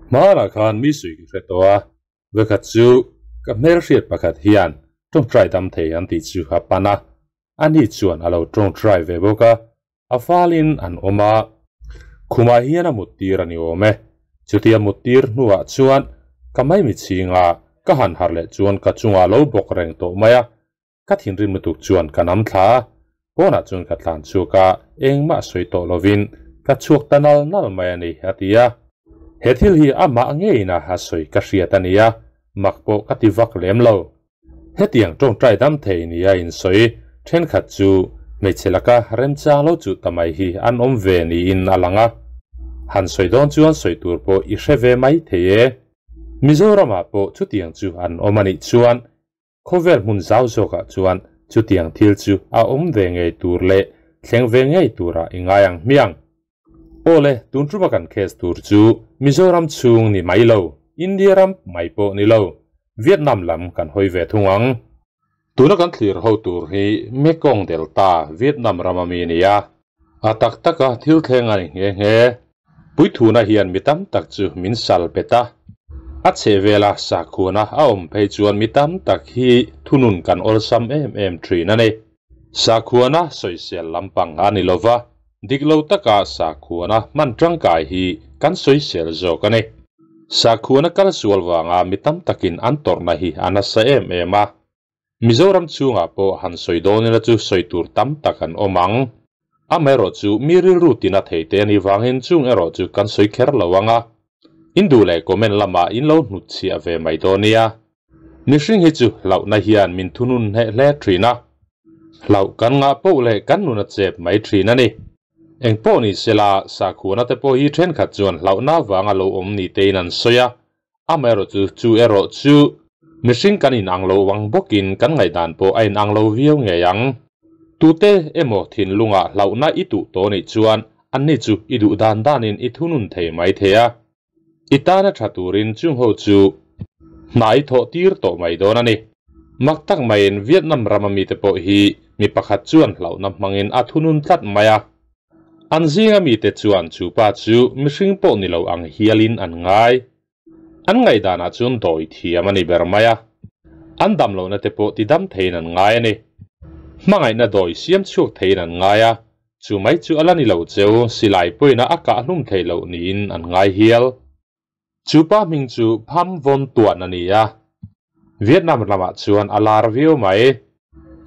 Hmanah khan mi sui ka hre tawh a, vekhat chu ka hmelhriat pakhat hian tawngtai dam thei an tih chu a pan a, ani chuan a lo tawngtai ve bawk a, a falin an awm a, khumah hian a muttir a ni awm e. Chutia muttir hnuah chuan ka maimichhinga ka han harh leh chuan ka chungah a lo bawk reng tawh mai a, Ka thinrim lutuk chuan ka nam thla a, pawnah chuan ka tlan chhuak a, engmah sawi tawh lovin ka chhuak ta nal nal mai a ni, a ti a. He thil hi amah ngeiin a sawi ka hriat a ni a, mak pawh ka ti vak lem lo. Hetiang tawngtai dam thei nia insawi thenkhat chu hmeichhe laka remchang lo chuh ta mai hi an awm ve niin a lang a. Han sawi dawn chuan sawi tur pawh i hre ve mai thei e. Mizoramah pawh chutiang chu an awm a nih chuan Khawvel hmun zau zawkah chuan chutiang thil chu a awm ve ngei tur leh thleng ve ngei turah i ngai ang hmiang. Awle, tun tuma kan case tur chu Mizoram chhung ni mai lo, India ram mai pawh ni lo, Vietnam lam kan hawi ve thung ang. Tuna kan thlir ho tur hi Mekong Delta, Vietnam rama mi a ni a. A tak taka thil thleng a ni nghe nghe. Puithuna hian mi tam tak chu min sal bet a. A chhehvela sakhuana a awm phei chuan mi tam tak hi thunun kan awlsam em em thin a ni. Sakhuana sawisel lampang a ni lova, dik lo taka sakhuana hman tangkai hi kan sawisel zawk a ni. Sakhuana kal sual vanga mi tam takin an tawrhna hi a nasa em em a. Mizoram chhungah pawh han sawi dawn ila chu sawi tur tam tak an awm ang. Amaherawh chu mi rilru tina thei te a nih vangin chung erawh chu kan sawi kher lo ang a. In duh leh comment lamah in lo hnutchhiah ve mai dawn nia. Mihring hi chu hlauhna hian min thunun hneh hle thin a. Hlauh kan ngah poh leh kan nun a chep mai thin a ni. Eng pawh ni sela, sakhuana te pawh hi thenkhat chuan hlauhna vanga lo awm ni tein an sawi a, Amaherawh chu, chu erawh chu mihring kan inang lo ang bawkin kan ngaihdan pawh a inang lo viau ngei ang. Tute emaw thinlungah hlauhna i tuh tawh nih chuan anni chu i duh dan danin i thunun thei mai thei a. I tana tha turin chungho chu hna i thawh tir tawh mai dawn a ni. Mak tak maiin Vietnam rama mite pawh hi mi pakhat chuan hlauhna hmangin a thunun tlat mai a. An zinga mite chuan chu pa chu mihring pawh ni lo ang hialin an ngai. An ngaihdanah chuan dawi thiam a ni ber mai a, an dam lohna te pawh ti dam theiin an ngai a ni. Hmangaihna dawi siam chhuak theiin an ngai a, chu mai chu a la ni lo cheu, silai pawina a kah hlum theih loh niin an ngai hial. Chu pa hming chu Pham Von Tuan a ni a, Vietnam lamah chuan a lar viau mai.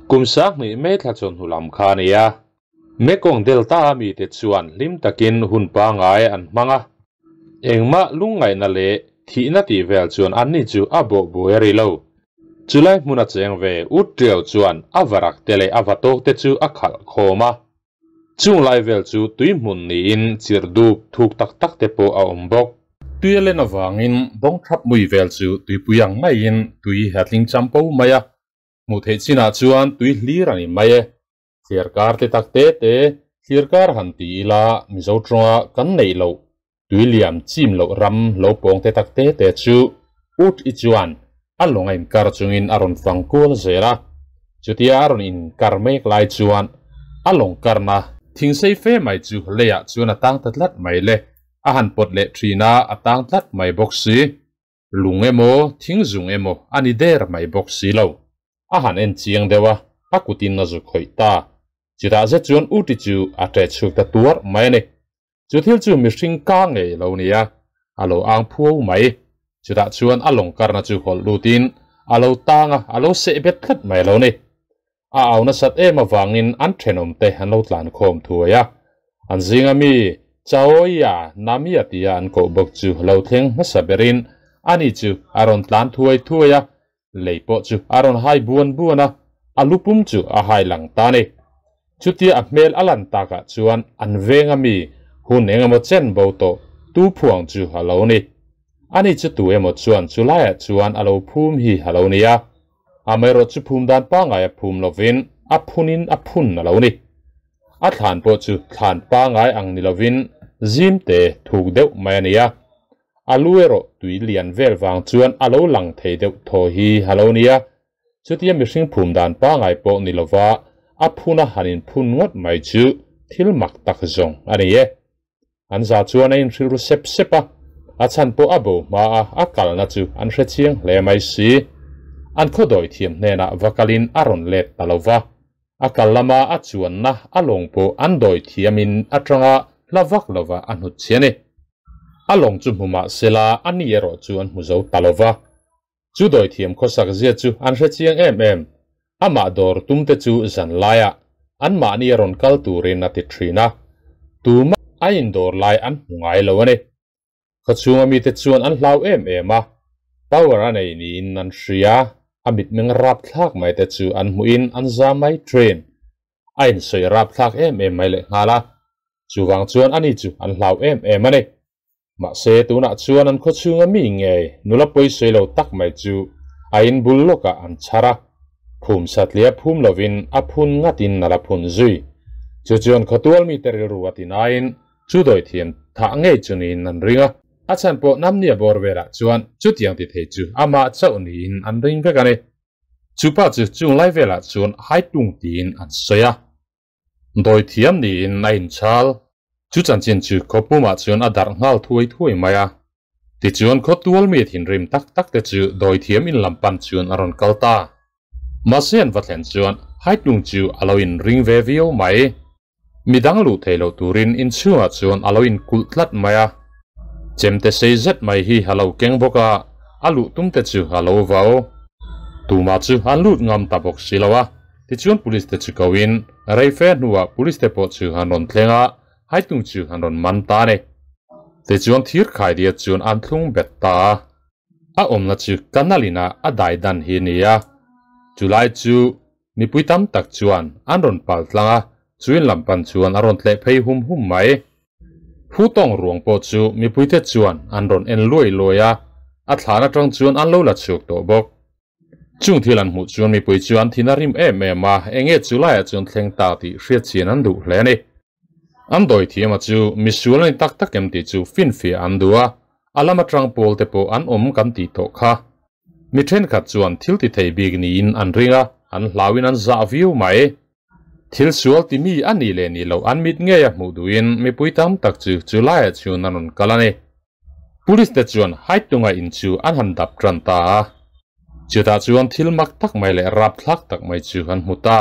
Kum 2000 May thla chawhnu lam kha a ni a, Mekong Delta a mite chuan hlim takin hun pangai an hmang a, Engmah lungngaihna leh thihna tih vel chuan anni chu a bawh buai a ri lo. Chulai hmuna cheng ve ut tiau chuan a varak te leh a vatawk te chu a khalh khawm a. Chung lai vel chu tui hmun niin chirh dup thuk tak tak te pawh a awm bawk. Tui a len avangin dawng thap mui vel chu tuipui ang maiin tui a tling champo mai a. Hmuh theih chinah chuan tui hlir a ni mai e. Thliarkar te tak te te thliarkar han ti ila Mizo tawnga kan neih loh tui liam chim loh ram lo pawng te tak te te chu ut i chuan a lawng a inkar chungin a rawn fang kual zel a. Chutia a rawn inkar mek lai chuan a lawng karna thingsei fe mai chu leiah chuan a tang ta tlat mai le, a han pawt leh thin a, a tang tlat mai bawk si. Lung emaw, thingzung emaw a ni der mai bawk si lo. A han en chiang deuh a, a kutin a zu khawih ta. Chutah zet chuan Uti chu a ṭe chhuak ta tuar mai a ni. Chu thil chu mihring ka ngei lo nia, a lo ang phuau mai. Chutah chuan a lawng karna chu hawlh lutin a lo tang a, a lo seh bet tlat mai lo ni. A au nasat em avangin an thenawmte an lo tlan khawm thuai a, an zinga mi Chaoia Namia tia an koh bawk chu lo thleng hmasa berin ani chu a rawn tlan thuai thuai a, lei pawh chu a rawn hai buan buan a, a lupum chu a hai lang ta a ni. Chutia a hmel a lan takah chuan an venga mi hun engemaw chen bo tawh tu phuang chu a lo ni. Ani chu tu emaw chuan chulaiah chuan a lo phum hi a lo ni a. Amaherawh chu phum dan pangngai a phum lovin a phunin a phun a lo ni. A thlan pawh chu thlan pangngai ang ni lovin zim te thuk deuh mai a ni a. A lu erawh tui lian vel vang chuan a lo lang thei deuh thaw hi a lo ni a. Chutia mihring phum dan pangngai pawh ni lova a phuna han inphun ngawt mai chu thil mak tak zawng a ni e. An za chuan a inhrilru sep sep a, A chhan pawh a bo hma a, a kalna chu an hre chiang hle mai si. An khaw dawi thiam hnenah va kalin a rawn let ta lo va. A kal lama a chuanna a lawng pawh an dawi thiamin atanga hla vak lova a hnut chhi a ni. A lawng chu hmu mah sela a ni erawh chu an hmu zo ta lo va. Chu dawi thiam khawsak zia chu an hre chiang em em. Amah dawr tum te chu zan laiah anmahni a rawn kal turin a ti thin a, tumah a indawr lai an hmu ngai lo a ni. Khawchhunga mite chuan an hlau em em a, power a nei niin an hria, a mitmeng rapthlak mai te chu an hmuhin an za mai thin. A insawi rapthlak em em mai lehnghal a, chuvang chuan ani chu an hlau em em a ni. Mahse tunah chuan an khawchhunga mi ngei nula pawisawi lo tak mai chu a inbul lawkah an chhar a, phum satliah phum lovin a phun ngatin a la phun zui. Chu chuan khawtual mite rilru a ti nain Chu dawithiam thah ngei chu niin an ring a, a chhan pawh Namnia bawr velah chuan chutiang ti thei chu amah chauh niin an ring vek a ni. Chu pa chu chung lai velah chuan Haitung tiin an sawi a, dawithiam niin a inchhal. Chu chanchin chu khawpumah chuan a darh nghal thuai thuai mai a. Tichuan khawtual mi thinrim tak tak te chu dawithiam inlam pan chuan a rawn kal ta. Mahse an va thlen chuan Haitung chu a lo inring ve viau mai. Midang luh thei loh turin inchhungah chuan a lo inkulh tlat mai a, chemte sei zet mai hi a lo keng bawk a, a luh tum te chu a lo vau. Tumah chu an lut ngam ta bawk si lo a, tichuan police te chu koin rei fe hnuah police te pawh chu an rawn thleng a, haitung chu an rawn man ta a ni. Tichuan thir khaidiat chuan an thlung bet ta a. A awmna chu canal inah a dai dan hi a ni a, chulai chu mipui tam tak chuan an rawn pal tlang a, chuin lam pan chuan a rawn tleh phei hum hum mai. Hu tawng ruang pawh chu mipuite chuan an rawn en luai luai a, a thlan atang chuan an lo la chhuak tawh bawk. Chung thil an hmuh chuan mipui chu an thin a rim em em a, enge chu laiah chuan thleng ta tih hriatchian an duh hle a ni. An dawi thiam a chu misual a ni tak tak em tih chu finfiah an duh a, a lam atang pawl te pawh an awm kan tih tawh kha. Mi thenkhat chuan thil ti thei bik niin an ring a, an hlauin an zah viau mai. Thil sual ti mi a nih leh nih loh an mit ngei a hmuh duhin mipui tam tak chu chu laiah chuan an rawn kal a ni. Police te chuan Haitunga in chu an han dap tan ta a, chutah chuan thil mak tak mai leh rapthlak tak mai chu an hmu ta.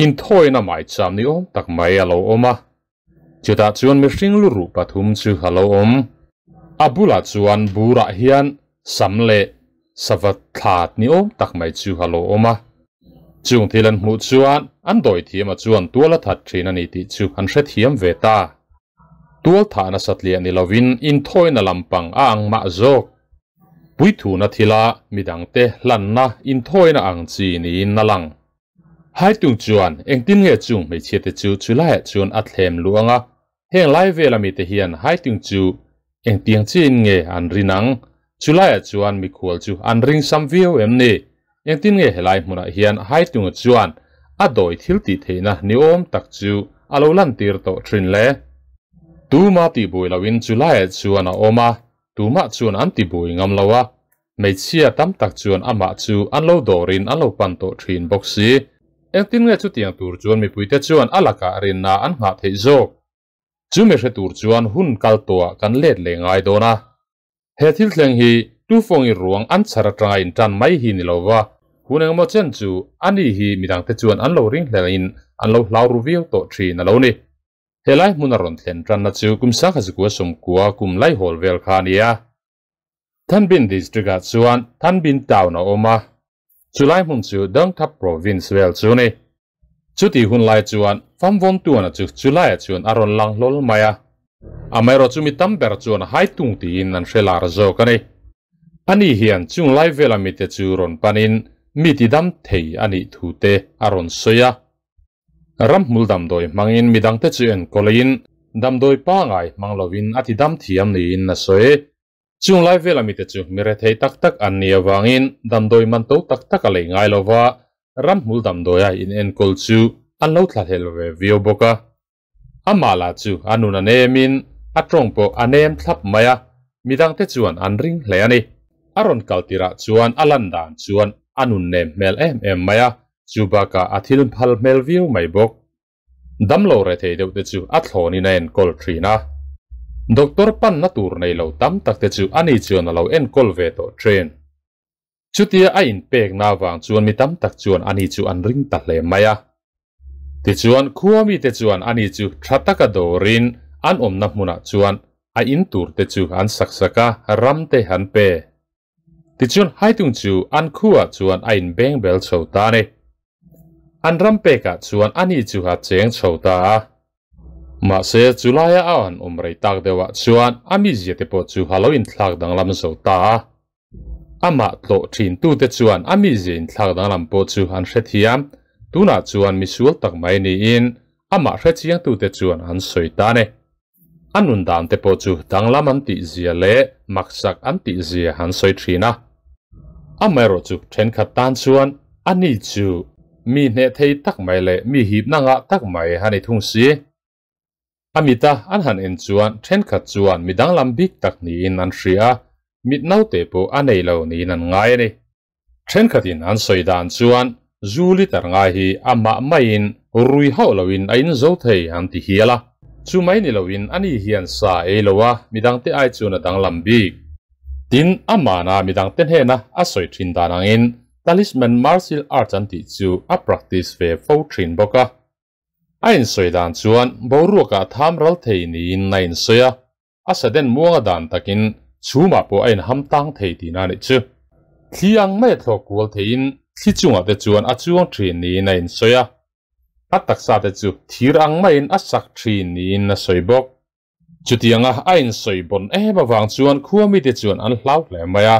Inthawina maicham ni awm tak mai a lo awm a, chutah chuan mihring luruh pathum chu a lo awm. A bulah chuan burah hian sam leh sava thla ni awm tak mai chu a lo awm a. Chung thil an hmuh chuan an dawithiama chuan tual a that thin a ni tih chu an hrethiam ve ta. Tual thah nasa tliah ni lovin inthawina lampang a ang mah zawk. Puithuna thila midangte hlanna inthawina ang chi niin a lang. Haitung chuan engtin nge chung hmeichhiate chu chulaiah chuan a thlem luh ang a, heng lai vela mite hian Haitung chu engtiang chiin nge an rin ang? Chulaiah chuan mikhual chu an ring sam viau em ni? Engtin nge helai hmunah hian Haitunga chuan a dawi thil tih theihna niawm tak chu a lo lantir tawh thin le? Tuma tihbuai loin chulaiah chuan a awm a, tumah chuan an tibuai ngam lo a, hmeichhia tam tak chuan amah chu an lo dawrin an lo pan tawh thin bawk si. Engtin nge chutiang tur chuan mipuite chuan a lakah rinna an nghah theih zawk? Chu mi hre tur chuan hun kal tawhah kan let leh ngai dawn a. He thil thleng hi Tufawngi ruang an chhar atanga intan mai hi ni lova, hun engemaw chen chu ani hi midangte chuan an lo ring hlelin an lo hlau ru viau tawh thin a lo ni. Helai hmun a rawn thlen tanna chu kum sangkhat zikua sawmkua kum laihawl vel kha a ni a. Thanbin District-ah chuan Thanbin Town a awm a, chulai hmun chu Dongthap Province vel chu a ni. Chutih hun lai chuan Famvawntuana chu chulaiah chuan a rawn lang hlawl mai a, amaherawh chu mi tam ber chuan Haitung tiin an hre lar zawk a ni. Ani hian chung lai vela mite chu rawn panin mi tidam thei a nih thu te a rawn sawi a. Ramhmul damdawi hmangin midangte chu enkawlin damdawi pangai hmang lovin a tidam thiam niin a sawi. Chung lai vela mite chu mi rethei tak tak an nih avangin damdawi man to tak tak a lei ngai lo va, ramhmul damdawia inenkawl chu an lo thlahlel ve viau bawk a. Amah lah chu a nun a nemin a tawng pawh a nem thlap mai a, midangte chuan an ring hle a ni. A rawn kal tirah chuan a lan dan chuan a nun nem hmel em em mai a, chu bakah a thil phal hmel viau mai bawk. Damlo rethei deuh te chu a thlawnin a enkawl thin a. Doctor pan na tur nei lo tam tak te chu ani chuan a lo enkawl ve tawh thin. Chutia a inpek na vang chuan mi tam tak chuan ani chu an ring ta hle mai a. Tichuan khua mite chuan ani chu tha taka dawrin an awmna hmunah chuan a in tur te chu an sak sak a, ram te an pe. Tichuan haitung chu an khuaah chuan a inbeng bel chho ta a ni. An ram pekah chuan ani chu a cheng chho ta a. Mahse chulaia a han awm rei tak deuhah chuan a mizia te pawh chu a lo inthlak danglam zo ta a. Amah tlawh thintute chuan a mizia inthlak danglam pawh chu an hrethiam. Tunah chuan misual tak mai niin amah hrechiangtute chuan an sawi ta a ni. A nun dan te pawh chu danglam an tih zia leh maksak an tih zia an sawi thin a. Amaherawh chu thenkhat tan chuan ani chu mi hneh thei tak mai leh mi hipna ngah tak mai a ni thung si. A mita an han en chuan thenkhat chuan mi danglam bik tak niin an hria a, mit naute pawh a nei lo niin an ngai a ni. Thenkhatin an sawi dan chuan zu liter ngai hi amah maiin rui hauh loin a inzo thei an ti hial a. Chu mai ni loin ani hian sa ei lo a, midangte ai chuan a danglam bik. Tin, amahna midangte hnena a sawi thin dan angin Talisman Martial Arts an tih chu a practice ve fo thin bawk a. A insawi dan chuan boruakah tham ral thei niin a insawi a, a saden muanga dan takin chhumah pawh a inham tang thei tihna a nih chu. Thli ang mai a thlawk kual theiin thli chungah te chuan a chuang thin niin a insawi a, a taksa te chu thir ang maiin a sak thin niin a sawi bawk. Chutianga a insawi bawn em avang chuan khua mite chuan an hlau hle mai a,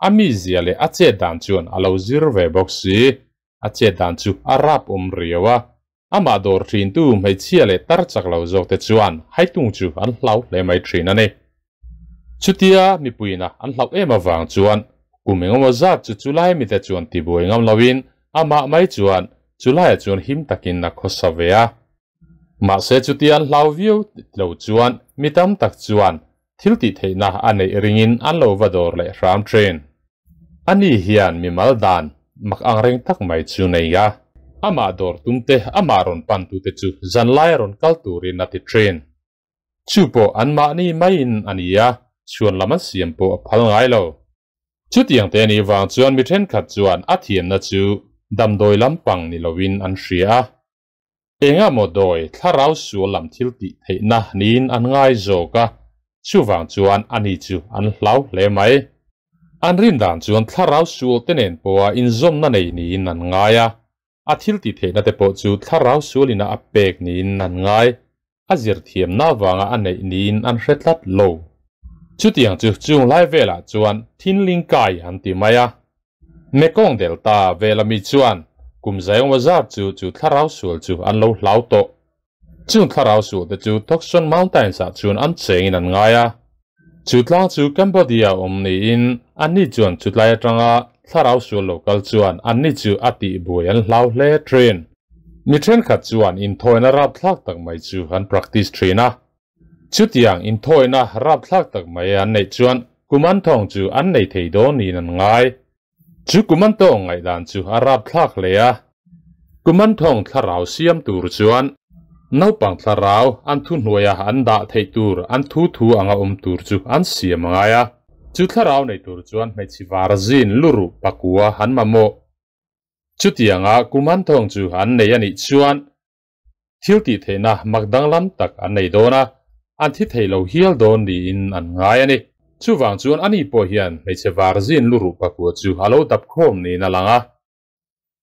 a mizia leh a chet dan chuan a lo zir ve bawk si. A chet dan chu a rap awm riau a, amah dawr thintu hmeichhia leh tar chak lo zawk te chuan haitung chu an hlau hle mai thin a ni. Chutia mipuiina an hlauh em avang chuan kum engemaw zat chu chulai mite chuan tibuai ngam loin amah mai chuan chulaiah chuan him takin a khawsa ve a. Mahse chutia an hlau viau lo chuan mi tam tak chuan thil tih theihna a neih ringin an lo va dawr leh hram thin. Ani hian mimal dan mak ang reng tak mai chu nei a. Amah dawr tumte amah rawn pantute chu zanlai a rawn kal turin a ti thin. Chu pawh anmahni maiin a ni a, chhuan lam an siam pawh a phal ngai lo. Chutiang te anih vang chuan mi thenkhat chuan a thiamna chu damdawi lampang ni loin an hria a. Enga maw dawi thlarau sual lam thil tih theihna niin an ngai zawk a, chuvang chuan ani chu an hlau hle mai. An rin dan chuan thlarau sual te nen pawha inzawmna nei niin an ngai a, a thil tih theihna te pawh chu thlarau sualina a pek niin an ngai, a zir thiamna avanga a neih niin an hre tlat lo. Chutiang chu chung lai velah chuan thinling kai an ti mai a. Mekong Delta vela mi chuan kum zaiawma zat chu chu thlarau sual chu an lo hlau tawh. Chung thlarau sual te chu Tokson Mountains ah chuan an chengin an ngai a. Chu tlang chu Cambodia awm niin anni chuan chutlai atanga thlarau sual lo kal chuan anni chu a tih buai an hlau hle thin. Mi thenkhat chuan inthawina rapthlak tak mai chu an practice thin a. Chutiang inthawina rapthlak tak mai an neih chuan kum an thawng chu an nei thei dawn niin an ngai. Chu kum an tawng ngaihdan chu a rapthlak hle a. Kum an thawng thlarau siam tur chuan naupang thlarau an thuhnuaia an dah theih tur an thu thu anga awm tur chu an siam a ngai a. Chu thlarau nei tur chuan hmeichhe var zin luruh pakua an mamawh. Chutianga kum an thawng chu an nei a nih chuan Thil tih theihna mak danglam tak an nei dawn a, an thi thei lo hial dawn niin an ngai a ni. Chuvang chuan ani pawh hian hmeichhe varzin luruh pakua chu a lo dap khawm niin a lang a.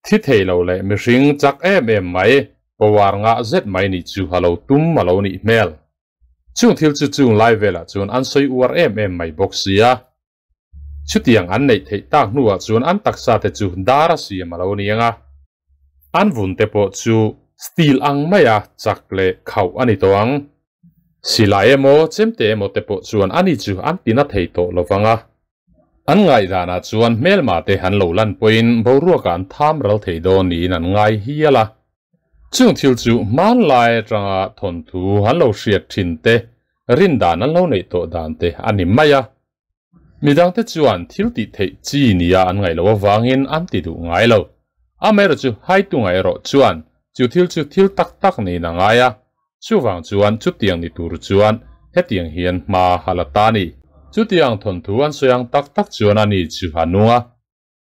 Thi thei lo leh mihring chak em em mai, power ngah zet mai nih chu a lo tum a lo nih hmel. Chung thil chu chung lai velah chuan an sawi uar em em mai bawk si a. Chutiang an neih theih tak hnuah chuan an taksa te chu dar a siam a lo ni ang a, an vun te pawh chu steel ang maia chak leh khauh a ni tawh ang. Silai emaw chemte emaw te pawh chuan ani chu an tina thei tawh lo vang a. An ngaihdanah chuan hmelma te an lo lan pawhin boruakah an tham ral thei dawn niin an ngai hial a. Chung thil chu hmanlai atanga thawnthu an lo hriat thin te, rindan an lo neih tawh dan te a ni mai a. Midangte chuan thil tih theih chi nia an ngaih loh avangin an ti duh ngai lo. Amaherawh chu Haitunga erawh chuan chu thil chu thil tak tak niin a ngai a. Chuvang chuan chutiang ni tur chuan Hetiang hian hma a la ta a ni. Chutiang thawnthu an sawi ang tak tak chuan ani chu a nung a,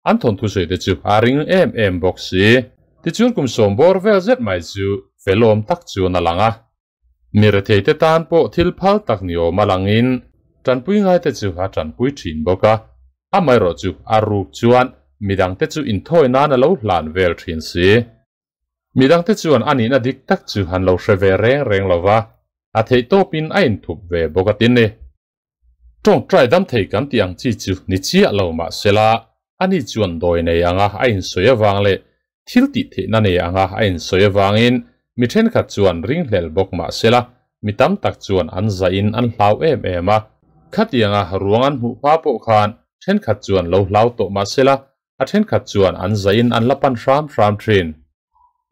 an thawnthu sawi te chu a ring em em bawk si. Tichuan kum sawm bawr vel zet mai chu felawm tak chuan a lang a. Mi rethei te tan pawh thil phal tak ni awm a langin tanpui ngai te chu a tanpui thin bawk a, amaherawh chu a ruk chuan midang te chu inthawi nan a lo hlan vel thin si. Midang te chuan a nihna dik tak chu an lo hre ve reng reng lo va, a theih tawpin a inthup ve bawk a tin ni. Tawngtai dam thei kan tih ang chi chu ni chiah lo mah sela, ani chuan dawi nei anga a insawi avang leh thil tih theihna nei anga a insawi avangin mi thenkhat chuan ringhlel bawk mah sela, mi tam tak chuan an zahin an hlau em em a. Khatianga ruang an hmuh hma pawh khan thenkhat chuan lo hlau tawh mah sela, a thenkhat chuan an zahin an la pan hram hram thin.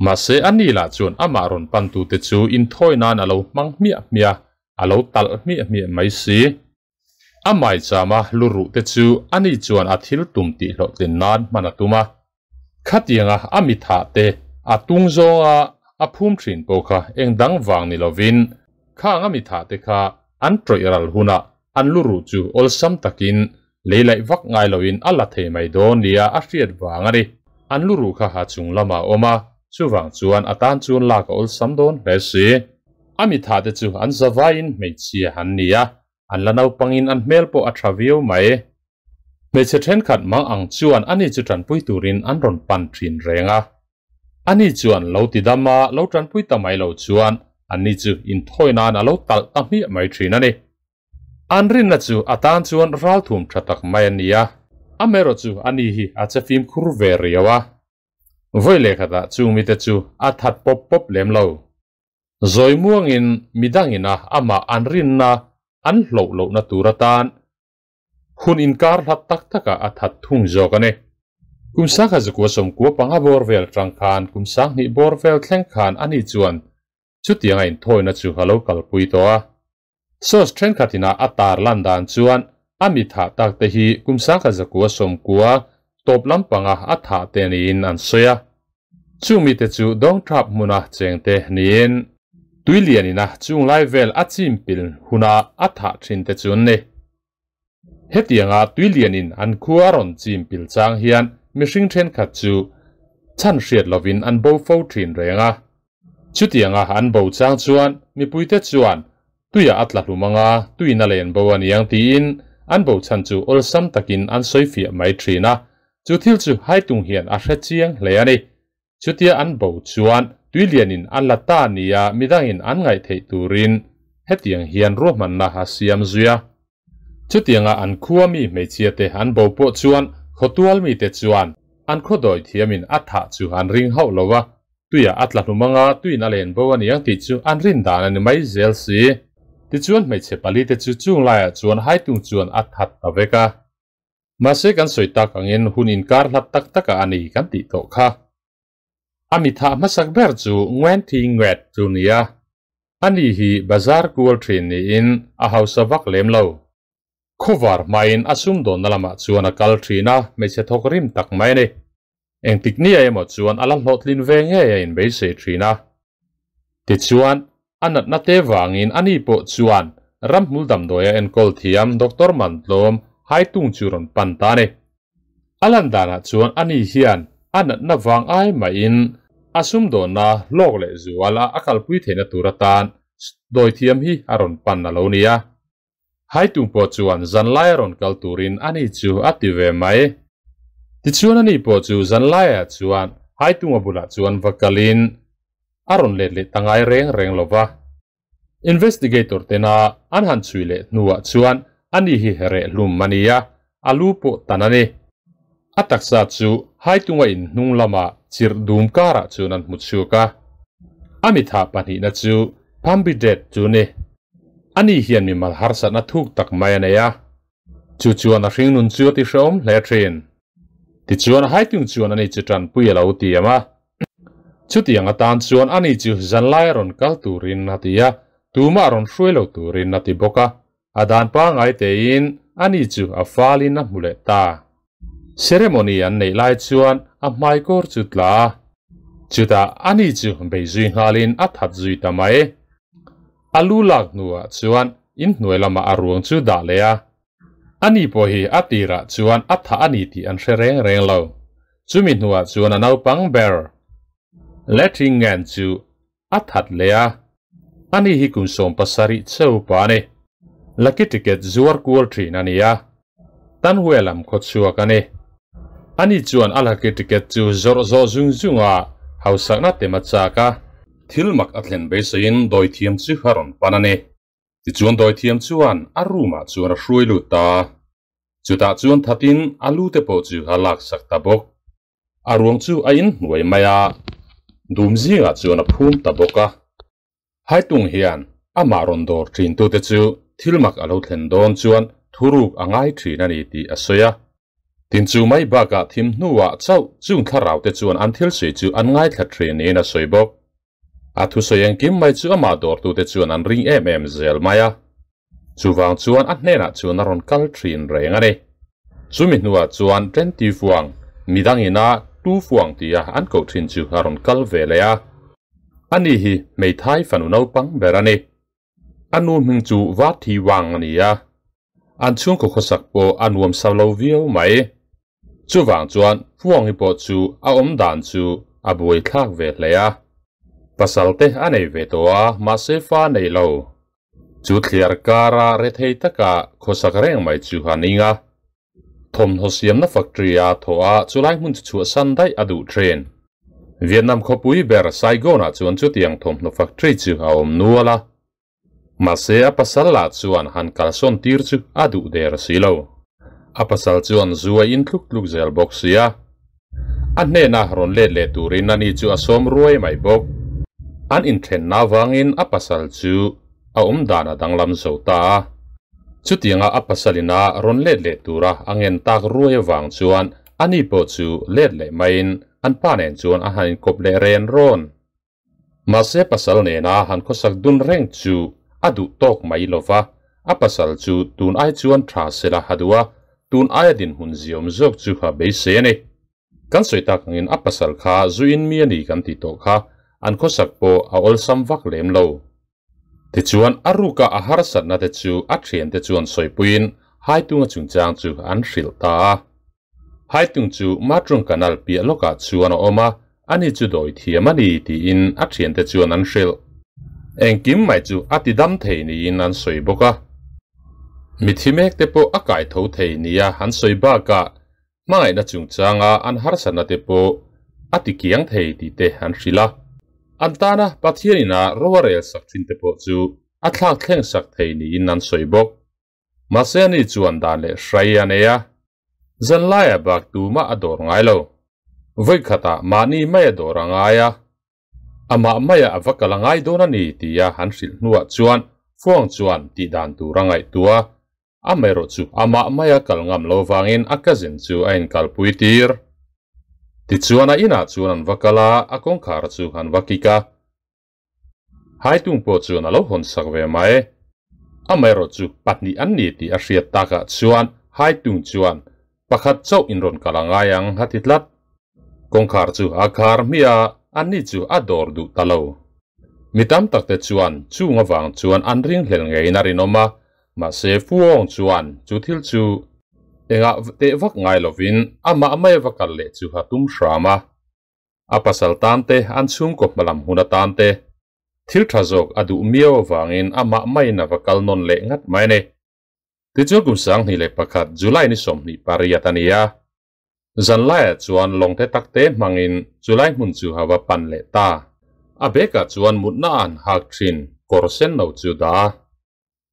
Mahse a ni lah chuan amah rawn pantute chu inthawi nan a lo hmang hmiah hmiah a, a lo talh hmiah hmiah mai si. A maichama lu ruh te chu ani chuan a thil tum tih hlawhtlin nan hman a tum a. Khatianga a mithah te a tung zawnga a phum thin pawh kha eng dang vang ni lovin khang a mithah te kha an tawih ral hunah an lu ruh chu awlsam takin lei laih vak ngai loin a la thei mai dawn nia a hriat vang a ni. An lu ruh kha ha chung lamah a awm a, chuvang chuan a tan chuan lak a awlsam dawn hle si. A mithah te chu an zavaiin hmeichhia an ni a, an la naupangin an hmel pawh a tha viau mai. Hmeichhe thenkhat mang ang chuan ani chu tanpui turin an rawn pan thin reng a. Ani chuan lo ti dam a, lo tanpui ta mai lo chuan anni chu inthawi nan a lo talh ta hmiah mai thin a ni. An rinna chu a tan chuan ralthum tha tak mai a ni a, amaherawh chu ani hi a che fimkhur ve riau a. Vawi lehkhatah chung mite chu a that pawp pawp lem lo. Zawi muangin midangin a amah an rinna an hloh lohna tur atan hun inkar hlat tak takah a that thung zawk a ni. Kum sangkhat zakua sawmkua panga bawr vel tang khan kum sanghnih bawr vel thleng khan ani chuan chutianga inthawina chu a lo kalpui tawh a. Source thenkhatin a a tar lan dan chuan a mi thah tak te hi kum sangkhat zakua sawmkua tawp lampanga a thah te niin an sawi a. Chung mite chu dawngthap hmuna chengte niin tuilianina chung lai vel a chimpil huna a thah thin te chu an ni. Hetianga tuilianin an khua a rawn chimpil chang hian mihring thenkhat chu chhan hriat lovin an bo fo thin reng a. Chutianga an bo chang chuan mipuite chuan tuiah a tla hlum anga tuin a len bo a niang tiin an bo chhan chu awlsam takin an sawi fiah mai thin a. Chu thil chu haitung hian a hre chiang hle a ni. Chutia an bo chuan tuilianin a la ta nia midangin an ngaih theih turin hetiang hian ruahmanna a siam zui a. Chutianga an khua mi hmeichhia te an bo pawh chuan khawtual mite chuan an khawdawi thiamin a thah chu an ring hauh lo a, tuiah a tla hlum anga tuin a len bo a niang tih chu an rin dan a ni mai zel si. Tichuan hmeichhe pali te chu chung laiah chuan haitung chuan a that ta vek a. Mahse kan sawi tak angin hun inkar hlat tak takah a ni kan tih tawh kha. A mi thah hmasak ber chu Ngwen Thi Nguet chu nia. Ani hi bazar kual thin niin a hausa vak lem lo. Khawvar hmain a sumdawnna lamah chuan a kal thin a, hmeichhe thawk rim tak mai a ni. Engtik nia emaw chuan a la hlawhtlin ve ngei a inbeisei thin a. Tichuan, a natna te vangin ani pawh chuan ramhmul damdawi a enkawl thiam Doctor Mantlawm Haitung chu rawn pan ta a ni. A lan danah chuan ani hian a natna vang ai mahin a sumdawnna hlawk leh zual a a kalpui theihna tur atan dawithiam hi a rawn pan a lo ni a. Haitung pawh chuan zanlai a rawn kal turin ani chu a ti ve mai. Tichuan ani pawh chu zanlaiah chuan Haitunga bulah chuan va kalin a rawn let leh ta ngai reng reng lo va. Investigator tena an han chhui leh hnuah chuan ani hi reh hlum a ni a, a lu pawh tan a ni. A taksa chu Haitunga in hnung lamah chirh dum karah chuan an hmu chhuak a. A mitha pahnihna chu Pambidet chu ni. Ani hian mimal harsatna thuk tak mai a nei a. Chu chuan a hringnun chu a ti hrehawm hle thin. Tichuan Haitung chuan ani chu tanpui a lo tiam a. Chutiang atan chuan ani chu zanlai a rawn kal turin a ti a, tumah a rawn hruai lo turin a ti bawk a. A dan pangngai tein ani chu a falin a hmu leh ta. Ceremony an neih lai chuan a hmaikawr chu tla a. Chutah ani chu bei zui nghalin a that zui ta mai. A lu lak hnuah chuan in hnuai lamah a ruang chu dah leh a. Ani pawh hi a tirah chuan a tha a ni tih an hre reng reng lo. Chumi hnuah chuan a naupang ber Letringen chu a that leh a. Ani hi kum 70 chauh pa a ni. Lucky ticket zuar kual thin a ni a. Tan huai lam khaw chhuak a ni. Ani chuan a lucky ticket chu zawrh zawh zung zung a, hausakna tem a chak a. Thil mak a thlen beiseiin dawithiam chu a rawn pan a ni. Tichuan dawithiam chuan a room ah chuan a hruai lut ta. Chutah chuan thatin a lu te pawh chu a laksak ta bawk. A ruang chu a inhnuai mai a, dum zingah chuan a phum ta bawk a. Haitung hian amah rawn dawr thintute chu thil mak a lo thlen dawn chuan thuruk a ngai thin a ni tih a sawi a. Tin chu mai bakah thim hnuah chauh chung thlarau te chuan an thil sawi chu an ngaithla thin niin a sawi bawk. A thusawi engkim mai chu amah dawrtute chuan an ring em em zel mai a. Chuvang chuan a hnenah chuan a rawn kal thin reng a ni. Chumi hnuah chuan Twenty Fuang, midangina Tu Fuang tia an koh thin chu a rawn kal ve leh a. Ani hi hmeithai fanu naupang ber a ni. A nu hming chu Va Thi Wang a ni a. An chhungkaw khawsak pawh a nuam sa lo viau mai. Chuvang chuan Fuangi pawh chu a awm dan chu a buai thlak ve hle a. Pasal te a nei ve tawh a, mahse fa nei lo. Chu thliar kara rethei taka khawsak reng mai chu a ning a. Thawmhnaw siamna factory a thawh a, chulai hmun chu chhuahsan daih a duh thin. Vietnam khawpui ber Saigon-ah chuan chutiang thawmhnaw factory chu a awm nual a. Mahse a pasal lah chuan han kalsawn tir chu a duh der si lo. A pasal chuan zu a in tluk tluk zel bawk sia. A hnena rawn let leh turin ani chu a sawm ruai mai bawk. An inthenna avangin a pasal chu a awm dan a danglam zo ta a. Chutianga a pasalina rawn let leh tura a ngen tak ruai avang chuan ani pawh chu let leh maiin an pa nen chuan a han inkawp leh ren rawn. Mahse pasal nena han khawsak dun reng chu a duh tawk mai lo va, a pasal chu tun ai chuan tha sela ha duh a, tun aia dinhmun ziawm zawk chu ha beisei a ni. Kan sawi tak angin a pasal kha zu in mi a ni kan tih tawh kha an khawsak pawh a awlsam vak lem lo. Tichuan a ruka a harsatna te chu a thiante chuan sawipuiin Haitunga chungchang chu an hrilh ta a. Haitung chu Matrung Canal piah lawkah chuan a awm a, ani chu dawi thiam a ni tiin a thiante chuan an hrilh. Engkim mai chu a ti dam thei niin an sawi bawk a. Mithi mek te pawh a kai tho thei nia an sawi bakah hmangaihna chungchanga an harsatna te pawh a ti kiang thei tih te an hrilh a. An tana Pathian ina ro a rel sak thin te pawh chu a thlak thleng sak thei niin an sawi bawk. Mahse ani chuan dan leh hrai a nei a, zanlaia bak tumah a dawr ngai lo. Vawikhatah mahni mai a dawr a ngai a, amah maia a va kal a ngai dawn a ni tia han hrilh hnuah chuan Fuang chuan tih dan tur a ngaihtuah. Amaherawh chu amah maia kal ngam lo vangin a cousin chu a inkalpui tir. Tichuan a inah chuan an va kal a, a kawngkhar chu an va kik a. Haitung pawh chuan a lo hawn sak ve mai. Amaherawh chu pahnih an ni tih a hriat takah chuan Haitung chuan pakhat chauh in rawn kal a ngai ang a ti tlat. Kawngkhar chu a khar hmiah a, anni chu a dawr duh ta lo. Mi tam takte chuan chung avang chuan an ringhlel ngeiin a rinawm a, mahse Fuong chuan chu thil chu engah teh vak ngai lovin amah mai va kal leh chu a tum hram a. A pasal tan te, an chhungkaw hmalam hun atan te thil tha zawk a duh miau avangin amah maiin a va kal nawn leh ngat mai a ni. Tichuan kum 2001 July ni 28 a ni a, zanlaiah chuan lawngte takte hmangin chulai hmun chu a va pan leh ta. A bekah chuan mutna an hak thin kawr sen lo chu dah a.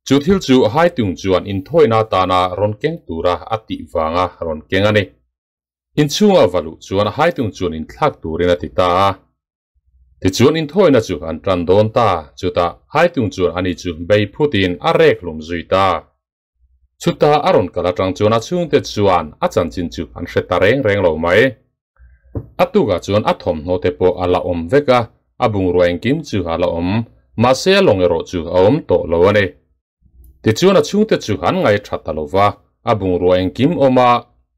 Chu thil chu Haitung chuan inthawina atana rawn keng tura a tih vanga rawn keng a ni. Inchhunga va luh chuan Haitung chuan inthlak turin a ti ta a. Tichuan inthawina chu an tan dawn ta, chutah Haitung chuan ani chu bei phutin a rek hlum zui ta. Chutah a rawn kal atang chuan a chhungte chuan a chanchin chu an hre ta reng reng lo mai. A tukah chuan a thawmhnaw te pawh a la awm vek a, a bungrua engkim chu a la awm, mahse a lawng erawh chu a awm tawh lo a ni. Tichuan a chhungte chu an ngai tha ta lo va, a bungrua engkim awm a,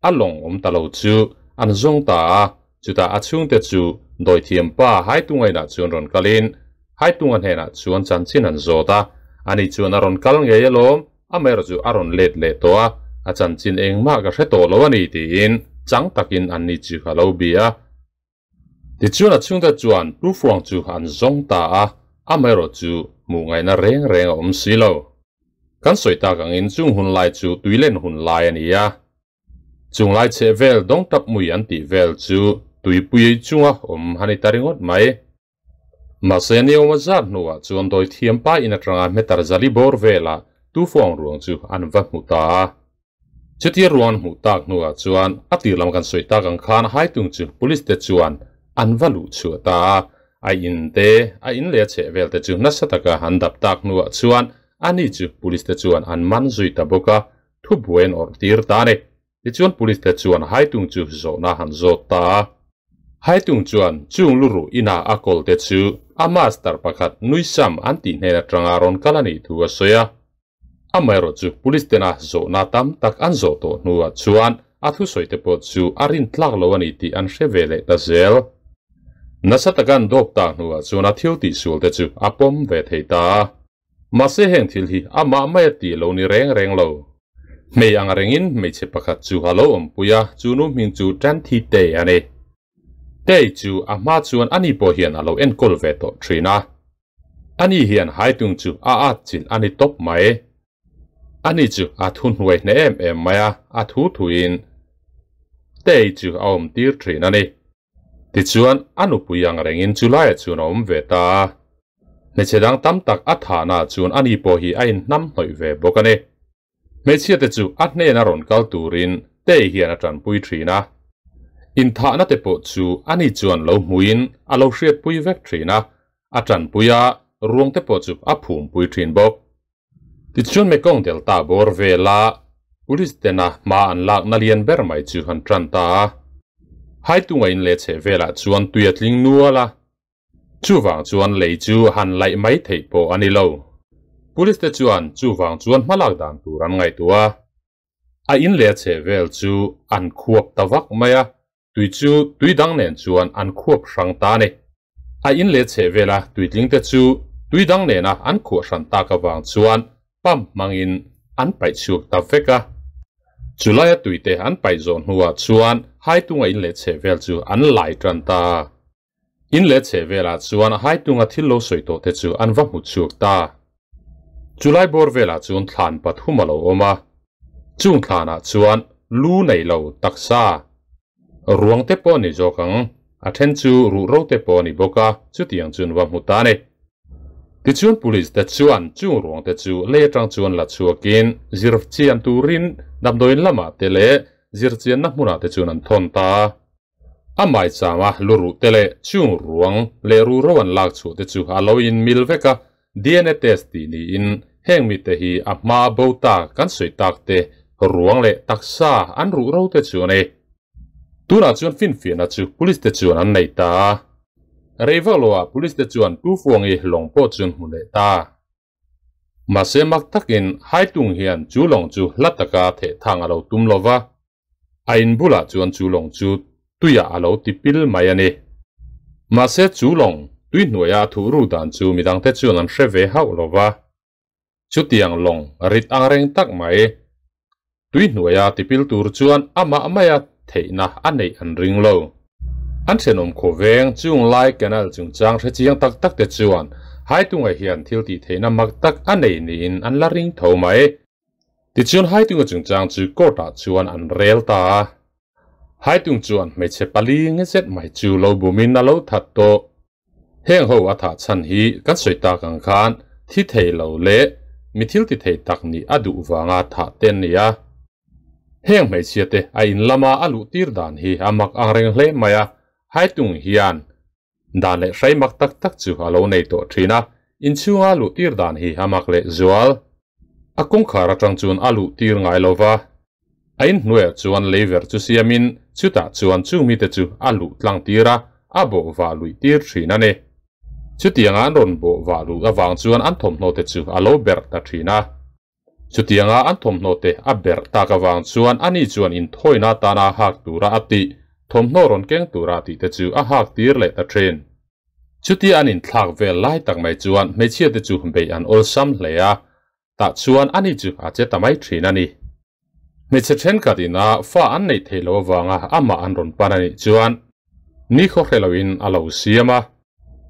a lawng awm ta lo chu an zawng ta a, chutah a chhungte chu dawithiam pa Haitunga inah chuan rawn kalin Haitunga hnenah chuan chanchin an zawt a, Ani chuan a rawn kal ngei alawm, amaherawhchu a rawn let leh tawh a, a chanchin engmah ka hre tawh lo a ni tiin chang takin anni chu a lo bia a. Tichuan a chhungte chuan Tufuang chu an zawng ta a, amaherawhchu hmuh ngaihna reng reng a awm si lo. Kan sawi tak angin chung hun lai chu tuilen hun lai a ni a. Chung lai chheh vel dawngtap mui an tih vel chu tuipui chunga awm a ni ta ringawt mai. Mahse Neoma zat hnuah chuan dawithiam pa in atanga meter zali bawr velah Tufuang ruang chu an va hmu ta a. Chutia ruang an hmuh tak hnuah chuan a tir lam kan sawi tak ang khan Haitung chu police te chuan an va luh chhuah ta a. A in te, a in leh a chheh vel te chu nasa taka an dap tak hnuah chuan ani chu police te chuan an man zui ta bawk a, thubuai an awrh tir ta a ni. Tichuan police te chuan Haitung chu zawhna han zawt ta a. Haitung chuan chung luruh inah a kawl te chu a master pakhat Nuisam an tih hnen atanga rawn kal a nih thu a sawi a. Amaherawh chu police tena zawhna tam tak an zawh tawh hnuah chuan a thusawi te pawh chu a rin tlak lo a ni tih an hre ve leh ta zel. Nasa taka an dawp tak hnuah chuan a thil tihsual te chu a pawm ve thei ta a. Mahse heng thil hi amah mai a tih lo ni reng reng lo. Hmei ang rengin hmeichhe pakhat chu a lo awmpui a, chu nu hming chu Tanthi Tei a ni. Tei chu a hma chuan ani pawh hian a lo enkawl ve tawh thin a. Ani hian Haitung chu a atchilh a ni tawp mai. Ani chu a thu hnuai hneh em em mai a, a thu thuin Tei chu a awm tir thin a ni. Tichuan a nupui ang rengin chu laiah chuan a awm ve ta a. Hmeichhe dang tam tak a thahnaah chuan ani pawh hi a inhnam hnawih ve bawk a ni. Hmeichhia te chu a hnena rawn kal turin Tei hian a tanpui thin a. Inthahna te pawh chu ani chuan lo hmuin a lo hriatpui vek thin a, a tanpui a, ruang te pawh chu a phumpui thin bawk. Tichuan Mekong Delta bawr vela Police tena hma an lakna lian ber mai chu an tan ta a. Haitunga in leh chheh velah chuan tui a tling nual a. Chuvang chuan lei chu han laih mai theih pawh a ni lo. Police te chuan chuvang chuan hmalak dan tur an ngaihtuah a. A in leh a chheh vel chu an khuap ta vak mai a, tui chu tui dang nen chuan an khuap hrang ta a ni. A in leh chheh vela tuitling te chu tui dang nena an khuah hran tak avang chuan pump hmangin an paih chhuak ta vek a. Chulaia tuite an paih zawh hnuah chuan Haitunga in leh chheh vel chu an lai tan ta. In leh chheh velah chuan Haitunga thil lo sawi tawh te chu an va hmu chhuak ta. Chulai bawr velah chuan thlan pathum a lo awm a. Chung thlanah chuan lu nei lo taksa ruang te pawh a ni zawk ang, a then chu ruh ro te pawh a ni bawk a, chutiang chu an va hmu ta a ni. Tichuan Police te chuan chung ruang te chu lei atang chuan la chhuakin zir chian turin damdawiin lamah te leh zir chianna hmunah te chuan an thawn ta a. A maichama luruh te leh chung ruang leh ruhro an lak chhuah te chu a lo inmil vek a, DNA test tih niin heng mite hi a hma bo ta kan sawi tak te ruang leh taksa an ruhro te chu a ni. Tunah chuan finfiahna chu police te chuan an nei ta a. Rei vak loah police te chuan Tufuangi lawng pawh chu an hmu leh ta. Mahse mak takin Haitung hian chu lawng chu hla taka thehthang a lo tum lo va, a in bulah chuan chu lawng chu tuiah a lo ti pil mai a ni. Mahse chu lawng tui hnuaia a thuh ru dan chu midangte chuan an hre ve hauh lo va. Chutiang lawng rit ang reng tak mai tui hnuaia tipil tur chuan amah maia theihna a neih an ring lo. An thenawm khawveng chung lai canal chungchang hre chiang tak tak te chuan Haitunga hian thil tih theihna mak tak a nei niin an la ring tho mai. Tichuan Haitunga chungchang chu court ah chuan an rel ta a. Haitung chuan hmeichhe pali nge zet mai chu lo bumin a lo that tawh. Heng ho a thah chhan hi kan sawi tak ang khan thi thei lo leh mi thil ti thei tak nih a duh vanga thah te an ni a. Heng hmeichhia te a in lama a luh tir dan hi a mak ang reng hle mai a, Haitung hian dan leh hrai mak tak tak chu a lo nei tawh thin a, inchhunga luh tir dan hi a mak leh zual. A kawngkhar atang chuan a luh tir ngai lo va, a inhnuaiah chuan leiver chu siamin chutah chuan chung mite chu a luh tlang tir a, a bawh vah luih tir thin a ni. Chutianga an rawn bawh vah luh avang chuan an thawmhnaw te chu a lo berh ta thin a. Chutianga an thawmhnaw te a berh tak avang chuan ani chuan inthawina atana hak tura a tih, thawmhnaw rawn keng tura tih te chu a hak tir leh ta thin. Chutia an inthlak vel lai tak mai chuan hmeichhia te chu beih an awlsam hle a, tah chuan ani chu a che ta mai thin a ni. Hmeichhe thenkhat ina fa an neih theih loh avanga amah an rawn pan a nih chuan ni khaw hre loin a lo siam a,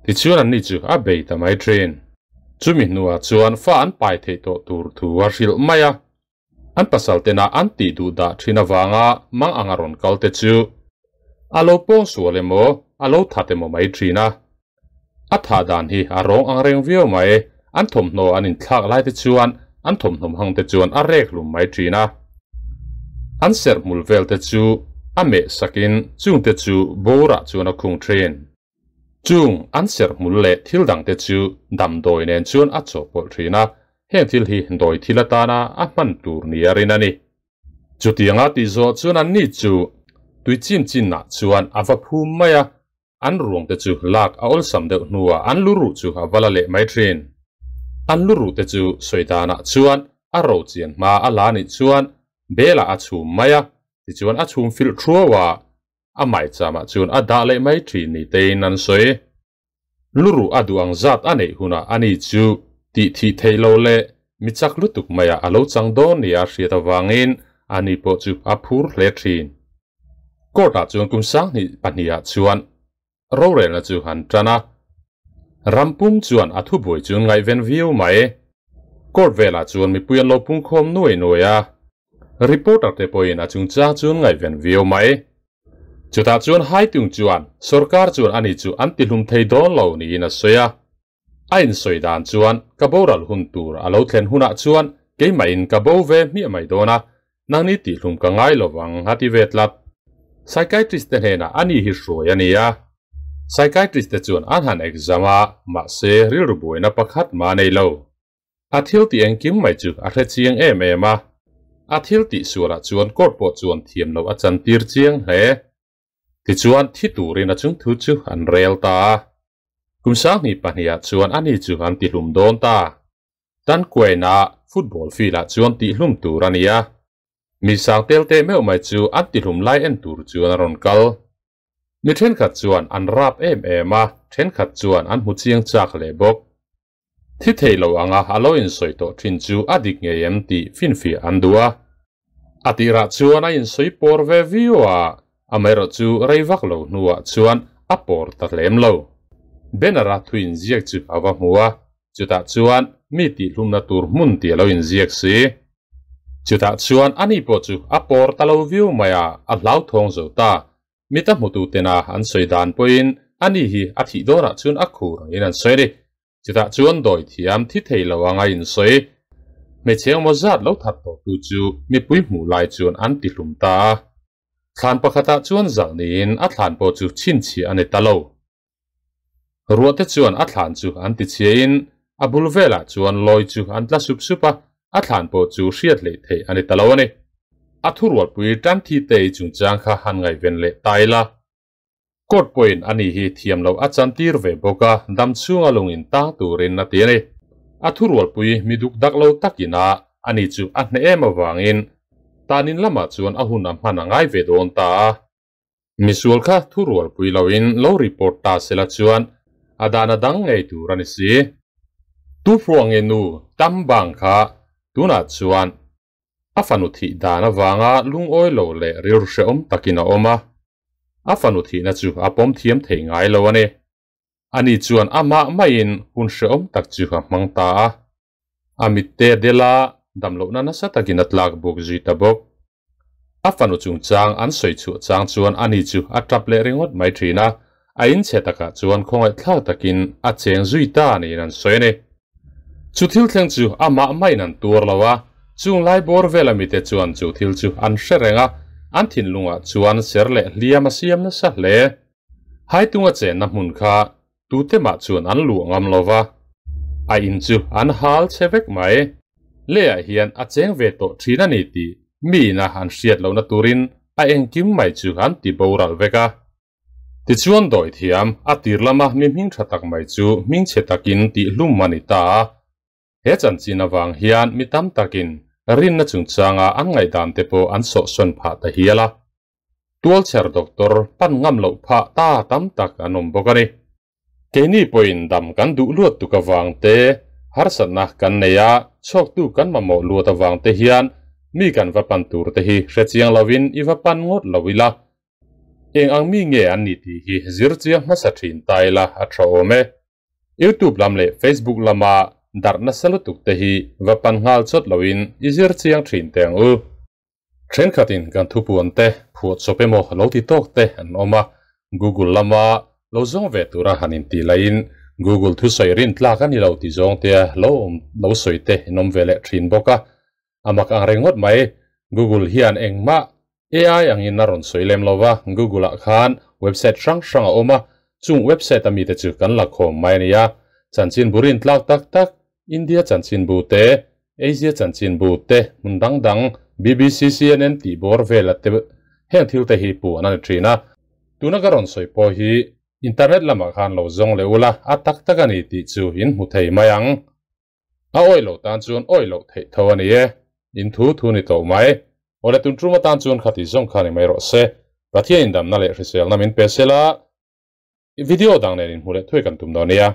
tichuan anni chu a bei ta mai thin. Chumi hnuah chuan fa an pai theih tawh tur thu a hrilh mai a. An pasal tena an tih duh dah thin avanga mang anga rawn kal te chu a lo pawng sual emaw a lo that emaw mai thin a. A thah dan hi a rawng ang reng viau mai, an thawmhnaw an inthlak lai te chuan an thawmhnaw hmang te chuan a rek hlum mai thin a. An serh hmul vel te chu a meh sakin chung te chu bawrah chuan a khung thin. Chung an serh hmul leh thil dangte chu damdawi nen chuan a chawhpawlh thin a, heng thil hi dawi thil atana a hman tur nia rin a ni. Chutianga tih zawh chuan anni chu tui chin chinah chuan a va phum mai a, an ruangte chu lak a awlsam deuh hnuah an lu ruh chu a va la leh mai thin. An lu ruhte chu sawi danah chuan a ro chian hma a la nih chuan belah a chhum mai a, tichuan a chhum filh thuau a, A maicham ah chuan a dah leh mai thin ni tein an sawi. Luruh a duh ang zat a neih hunah ani chu tih thih theih lo leh mi chak lutuk maiah a lo chang dawn nia hriat avangin ani pawh chu a phur hle thin. Court ah chuan kum sanghnih pahnih ah chuan rorelna chu han tan a, rampum chuan a thubuai chu ngaihven viau mai. Court velah chuan mipui an lo pungkhawm nuai nuai a. Reporter te pawhin a chungchang chu an ngaihven viau mai. Chutah chuan Haitung chuan sorkar chuan ani chu an tihlum thei dawn lo niin a sawi a. A insawi dan chuan ka boral hun tur a lo thlen hunah chuan keimahin ka bo ve hmiah mai dawn a, nangni tihlum ka ngai lovang a ti ve tlat. Psychiatrist te hnenah ani hi hruai a ni a. Psychiatrist te chuan an han exam a, mahse rilru buaina pakhat mah a nei lo. A thil tih engkim mai chu a hre chiang em em a, a thil tih sualah chuan court pawh chuan thiam loh a chantir chiang hle. Tichuan thi turin a chungthu chu an rel ta a. Kum sanghnih pahniha chuan ani chu an tihlum dawn ta. Tan Quain-a football field-ah chuan tihlum tur a ni a. Mi sang tel teh meuh mai chu an tihlum lai en tur chuan a rawn kal. Mi thenkhat chuan an rap em em a, thenkhat chuan an hmu chiang chak hle bawk. Thi thei lo anga a lo insawi tawh thin chu a dik ngei em tih finfiah an duh a. A tirah chuan a insawi pawr ve viau a, amaherawh chu rei vak lo hnuah chuan a pawr ta hlem lo. Banner-a thu inziak chu a va hmu a, chutah chuan mi tihhlumna tur hmun tih a lo inziak si. Chutah chuan ani pawh chu a pawr ta lo viau mai a, a hlauthawng zo ta. Mita hmututena an sawi dan pawhin ani hi a thih dawnah chuan a khur angin an sawi a ni. Chutah chuan dawi thiam thi thei lo anga insawi. Hmeichhe engmaw zat lo that tawhtu chu mipui hmuh lai chuan an ti hlum ta a. Thlan pakhatah chuan zalh niin a thlan pawh chu chhinchhiah a ni ta lo. Ruahte chuan a thlan chu an ti chhiain a bul velah chuan lawi chu an tla sup sup a, a thlan pawh chu hriat hleih theih a ni ta lo a ni. A thurualpui tan thi te i chungchang kha han ngaihven leh ta ila. Court pawhin ani hi thiam loh a chantir ve bawk a, dam chhunga lung in tang turin a ti a ni. A thurualpui mi duk dak lo takin a, ani chu a hneh em avangin tanin lamah chuan a hun a hman a ngai ve dawn ta a. Misual kha thurualpui loin lo report ta sela chuan a dan a dang ngei tur a ni si. Tu hruange nu tam bang kha tunah chuan A fanu thih dan avanga lungawi lo leh rilru hrehawm takin a awm a, a fanu thihna chu a pawm thiam thei ngai lo a ni. Ani chuan amah maiin hun hrehawm tak chu a hmang ta a, a mitte a del a, damlohna nasa takin a tlak buk zui ta bawk. A fanu chungchang an sawi chhuah chang chuan ani chu a tap leh ringawt mai thin a, a inchhe takah chuan khawngaihthlak takin a cheng zui ta niin an sawi a ni. Chu thil thleng chu amah maiin an tuar lo a, chung lai bawr vela mite chuan chu thil chu an hre reng a, an thinlungah chuan ser leh hliam a siam nasa hle. Haitunga chenna hmun kha tute mah chuan an luh ngam lo va, a in chu an hal che vek mai. Leiah hian a cheng ve tawh thin a ni tih miin a an hriat lohna turin a engkim mai chu an ti boral vek a. Tichuan dawi thiam, a tir lama mi hming tha tak mai chu hming chhe takin tih hlum a ni ta a. He chanchin avang hian mi tam takin rinna chungchanga an ngaihdan te pawh an sawhsawn phah ta hial a. Tualchher doctor pan ngam loh phah ta tam tak an awm bawk a ni. Keini pawhin dam kan duh luat tuk avang te, harsatna kan nei a, chhuaktu kan mamawh luat avang te hian mi kan va pan tur te hi hre chiang lovin i va pan ngawt lo ila. Eng ang mi nge an nih tih hi zir chiang hmasa thin ta ila a tha awm e. Youtube lam leh Facebook lama darh nasa lutuk te hi va pan nghal chawt loin i zir chiang thin teh ang u. Thenkhatin kan thupuan te phuah chawp emaw lo ti tawk te an awm a, Google lama lo zawng ve tura han intih laiin Google thusawi rin tlak a ni lo ti zawng tea lo awm lo sawi te in awm ve leh thin bawk a. A mak ang reng ngawt mai, Google hian engmah AI angin a rawn sawi lem lo va, Google ah khan website hrang hrang a awm a, chung website a mite chu kan la khawm mai a nia. Chanchinbu rin tlak tak tak, India chanchinbu te, Asia chanchinbu te, hmun dang dang, BBC, CNN tih bawr vel a te heng thil te hi puan a ni thin a. Tuna ka rawn sawi pawh hi internet lamah khan lo zawng leh ula, a tak tak a ni tih chu in hmu thei mai ang. A awih loh tan chuan awih loh theih tho a ni e. In thu thu ni tawh mai. Awle tun tum atan chuan khati zawng kha ni mai rawh se. Pathian indamna leh hriselna min pe sela. Video dang nen inhmu leh thuai kan tum dawn nia.